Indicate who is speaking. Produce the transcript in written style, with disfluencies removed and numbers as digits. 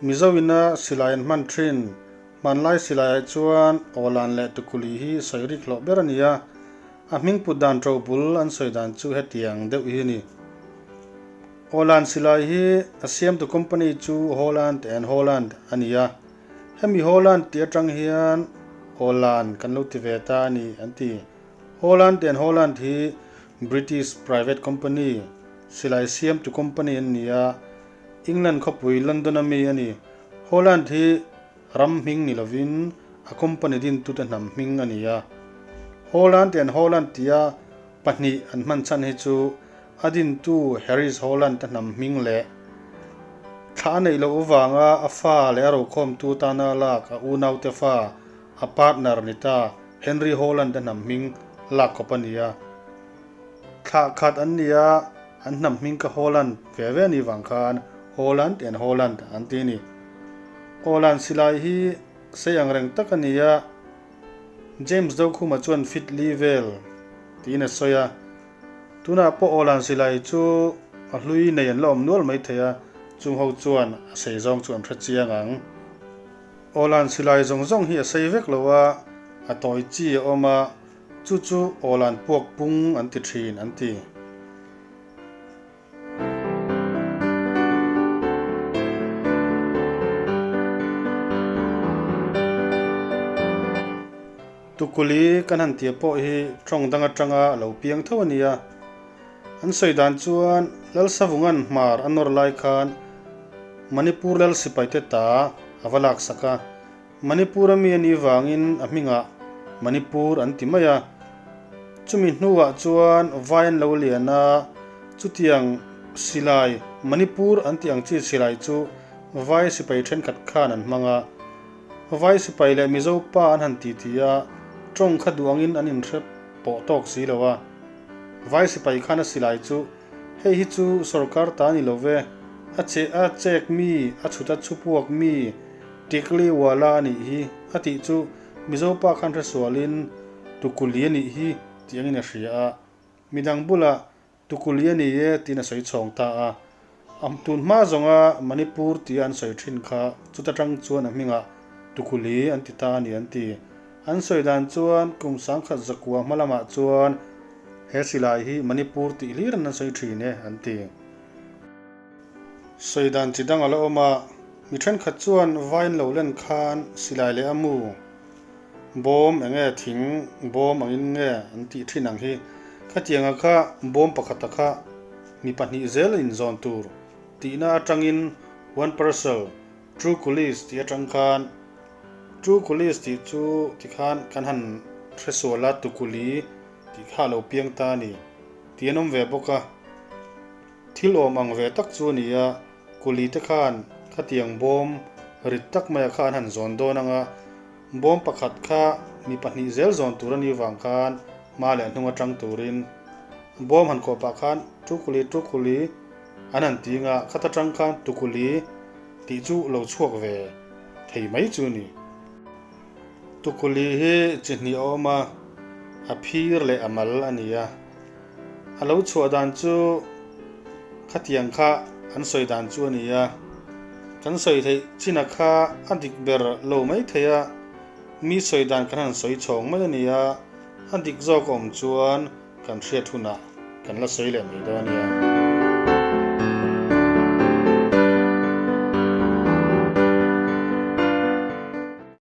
Speaker 1: Mizo ina silai an hman thin. Hmanlai silaiah chuan Awlan leh Tukuli hi sawi rik hlawh ber a ni a, a hming put dan ṭo bul an sawi dan chu hetiang deuh hi a ni. Awlan silai hi a siamtu company chu Holland and Holland a ni a, hemi Holland tih aṭang hian Awlan kan lo ti ve ta a ni an ti. Holland and Holland hi British private company, silai siamtu company an ni a, England khawpui London a mi a ni. Holland hi ram hming ni lovin a company dintute hnam hming a ni a. Holland and Holland tia pahnih an hman chhan hi chu a dintu Harris Holland-a hnam hming leh thla a neih loh avanga a fa leh a rokhawmtu tana lak a unaute fa, a partner ni ta Henry Holland-a hnam hming lak kawp a ni a. Thlah khat an ni a, an hnam hming ka Holland ve ve a nih vang khan Holland and Holland an ti a ni. Awlan silai hi sei ang reng tak a ni a, James Dokhuma chuan fit li vel tiin a sawi a. Tunah pawh Awlan silai chu a hlui nei an la awm nual mai thei a, chung ho chuan a sei zawng chu an hre chiang ang. Awlan silai zawng zawng hi a sei vek lo a, a tawi chi a awm a, Chu chu Awlan puak pung an ti thin an ti. Tukuli kan han tia pawh hi tawng dang atanga a lo piang tho a nia. An sawi dan chuan Lalsavunga'n hmar a nawr lai khan Manipur lal sipaite ta a va laksak a. Manipur a mi a nih vangin a hmingah Manipur an ti mai a. Chumi hnuah chuan vai an lo lian a, chutiang silai Manipur an tih ang chi silai chu vai sipai thenkhat khan an hmang a. Vai sipai leh Mizo pa an han ti ti a, tawng kha duh angin an inhre pawh tawk si lo a. Vai sipai khan a silai chu hei hi chu sorkar ta ni lo ve, a che a chek mi, a chhut a chhupuak mi, Tikli Wala a nih hi a tih chu Mizo pa khan hresualin Tukuli a nih hi tih angin a hria a, midang bulah Tukuli a ni e tiin a sawi chhawng ta a. A tun hma zawnga Manipur tia an sawi thin kha chuta tang chuan a hmingah Tukuli an ti ta a ni an ti. An sawi dan chuan kum sangkhat zakua hma lamah chuan he silai hi Manipur tih hlir an sawi thin e an ti. Sawi dan chi dang a la awm a, mi thenkhat chuan vain lo len khan silai leh a mu bawm eng nge thing bawm angin nge an tih thin ang hi khatianga kha bawm pakhata kha mi pahnih zel a inzawn tur tihna atangin one parcel true coolies tih atang khan true coolies tih chu tikhan kan han hresual a tukuli tih kha a lo piang ta a ni tih an awm ve bawk a. Thil awm ang ve tak chu a ni a, kuli te khan khatiang bawm rit tak maia kha an han zawn dawn ang a, bawm pakhat kha mi pahnih zel zawn tur a nih vang khan hma leh hnung atang turin bawm han kawh pah khan tukuli tukuli an han ti ang a, khat atang khan tukuli tih chu lo chhuak ve thei mai chu a ni. Tukuli hi chi hnih a awm a, a phir leh a mal a ni a. A lo chhuah dan chu khatiang kha an sawi dan chu a ni a, kan sawi theih chin a kha a dik ber lo mai thei a, mi sawi dan kan han sawi chhawng mai a ni a, a dik zawk a awm chuan kan hriat hunah kan la sawi leh mai dawn a nia.